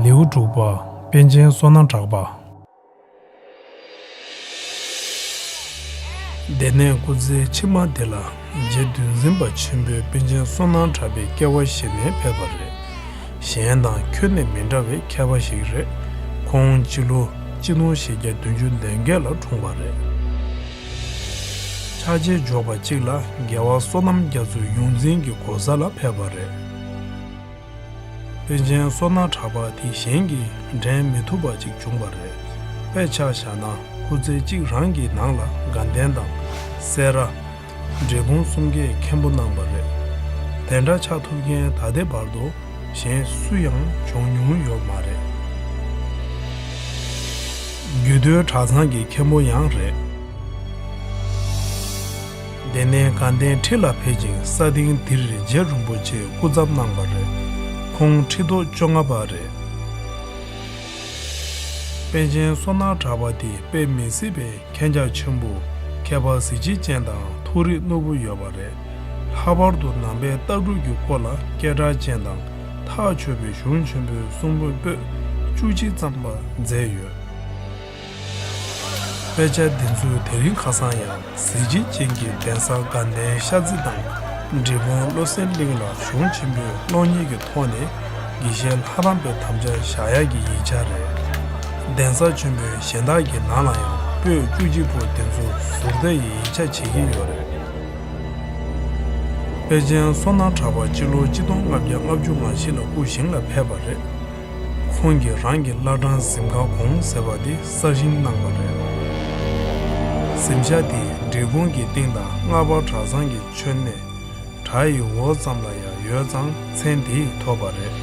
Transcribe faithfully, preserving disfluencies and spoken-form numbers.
ལེའུ་དྲུག་པ། པཎ་ཆེན་བསོད་ནམས་གྲགས་པ། དེ་ནས་སྐུ་ཚེའི་ཕྱི་མ་དེ་ལ་རྗེ་བདུད་འཛིན་པ་ཆེན་པོའི་པཎ་ཆེན་བསོད་ནམས་གྲགས་པའི་སྐྱེ་བ་བཞེས་ནས་ཕེབས་པ་རེད། གཞན་དང་ཁྱོན་ནས་མི་འདྲ་བའི་མཁས་པ་ཞིག་རེད། ཁོང་སྤྱི་ལོ་ཆིག་སྟོང་བཞི་བརྒྱ་བདུན་ཅུ་དོན་བརྒྱད་ལ་འཁྲུངས་པ་རེད། ཕྱག་རྗེས་འཇོག་པ་གཅིག་ལ་རྒྱལ་བ་བསོད་ནམས་རྒྱ་མཚོའི་ཡོངས་འཛིན་གྱི་གོ་ས་ལ་ཕེབས་པ་རེད། པཎ་ཆེན་བསོད་ནམས་གྲགས་པ་དེ་གཞན་གྱིས་འགྲན་མི་ཐུབ་པ་ཅིག་བྱུང་བ་རེད། དཔེ་ཆ་བཞག་ན་སྐུ་ཚེ་གཅིག་རང་གི་ནང་ལ་དགའ་ལྡན་དང་སེ་ར། འབྲས་སྤུངས་གསུམ་ཀས་མཁན་པོ་གནང་བ་རེད། དེ་འདྲ་ཆགས་ཐུབ་མཁན་ད་ལྟའི་བར་དུ་གཞན་སུ་ཡང་བྱུང་མྱོང་ཡོད་མ་རེད། རྒྱུད་སྟོད་གྲྭ་ཚང་གི་མཁན་པོ་ཡང་རེད། དེ་ནས་དགའ་ལྡན་ཁྲི་ལ་ཕེབས་ཤིང་ས་སྟེང་འདིར་རྗེ་རིན་པོ་ཆེས་སྐུ་ཚབ་གནང་བ་རེད། ཁོང་ཁྲི་ཐོག་བཅོ་ལྔ་པ་རེད། པཎ་ཆེན་བསོད་ནམས་གྲགས་པ་དེ་དཔེ་མི་སྲིད་པའི་མཁྱེན་རྒྱ་ཆེན་པོ། མཁས་པ་གཟི་བརྗིད་ཅན་དང་ཐུགས་རིག་རྣོ་པོ་ཡོད་པ་རེད། ལྷག་པར་དུ་ནང་པའི་ལྟ་གྲུབ་ཀྱི་སྐོར་ལ་སྐད་གྲགས་ཅན་དང་ཐག་ཆོད་པའི་གཞུང་ཆེན་པོའི་གསུང་འབུམ་པོད་བཅུ་གཅིག་བརྩམས་པ་མཛད་ཡོད། དཔེ་ཆ་འདི་ཚོའི་དེ་རིང་ཁ་སང་ཡང་གཟི་བརྗིད་ཅན་གྱི་གདན་ས་དགའ་ལྡན་ཤར་རྩེ་དང་འབྲས་སྤུངས་བློ་གསལ་གླིང་ལ་གཞུང་ཆེན་པོའི་གློག་བརྙན་གྱི་ཐོག་ནས་དགེ་བཤེས་ལྷ་རམས་པའི་དམ་བཅའ་བཞག་ཡག་གི་ཡིག་ཆ་རེད། གདན་ས་ཆེན་པོའི་གཞན་དག་གི་ནང་ལ་ཡང་པོད་བཅུ་གཅིག་པོ་དེ་ཚོ་ཟུར་ལྟ་ཡི་ཡིག་ཆ་བྱེད་ཀྱི་ཡོད་རེད། པཎ་ཆེན་བསོད་ནམས་གྲགས་པ་སྤྱི་ལོ་ཆིག་སྟོང་ལྔ་བརྒྱ་ལྔ་བཅུ་ང་བཞི་ལ་སྐུ་ཞིང་ལ་ཕེབས་པ་རེད། ཁོང་གིས་རང་གི་བླ་བྲང་གཟིམ་ཁང་གོང་ཟེར་བ་དེ་གསར་བཞེངས་གནང་བ་རེད། གཟིམ་ཤག་དེ་འབྲས་སྤུངས་ཀྱི་སྟེང་དང་རྔ་བ་གྲྭ་ཚང་གི་མཆོད་གནས། གྲྭ་ཡི་འོག་ཙམ་ལ་ཡང་ཡོད་ཙང་མཚན་དེ་ཐོབ་པ་རེད།